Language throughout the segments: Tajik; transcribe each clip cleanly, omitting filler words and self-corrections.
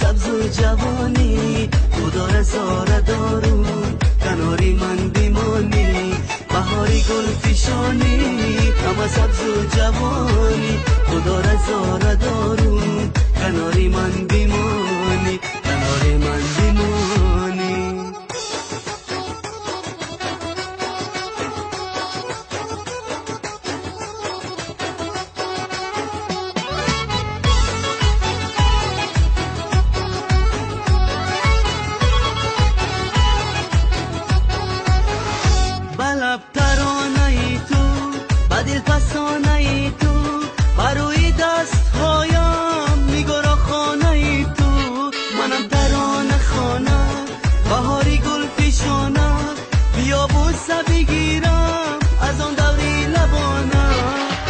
سبز و جوانی، خدا رضا را دارم کناری من بمانی. بهاری گل فشانی، همه سبز و جوانی، خدا رضا را دارم کناری من بمانی، کناری من بمانی. دل تو بروی دست هایم نگارا خانه تو، منم ترانه خانه بهاری گل فشانه، بیا بوسه بگیرم از آن دوری لبانه.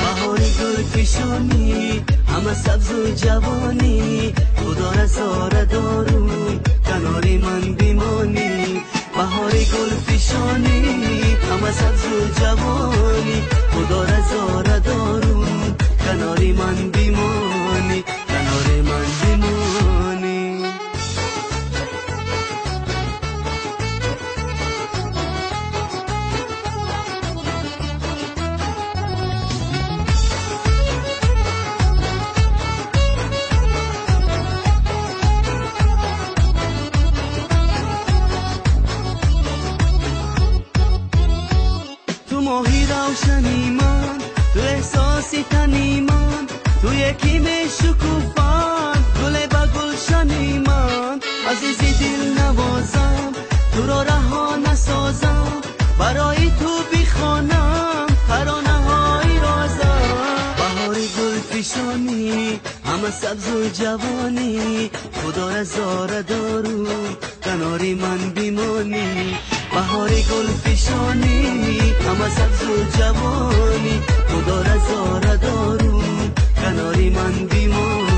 بهاری گل فشانی، همه سبز و جوانی، خدا رضا را دارم کناری من بمانی. بهاری گل فشانی، همه سبز و جوانی، خدا رضا را دارم کناری من بمانی، کناری من بمانی. تو ماهی روشنی من، تو احساسی تنی من، تو یکی می شکوفان گل به گلشنی من. عزیزی دل نوازم، تو را رها نسازم، برای تو بخوانم ترانه های رازم. بهاری گل فشانی، همه سبز و جوانی، خدا رضا را دارم کناری من بمانی. بهاری گل فشانی، همه سبز و جوانی، خدا رضا را دارم کناری من بمانی.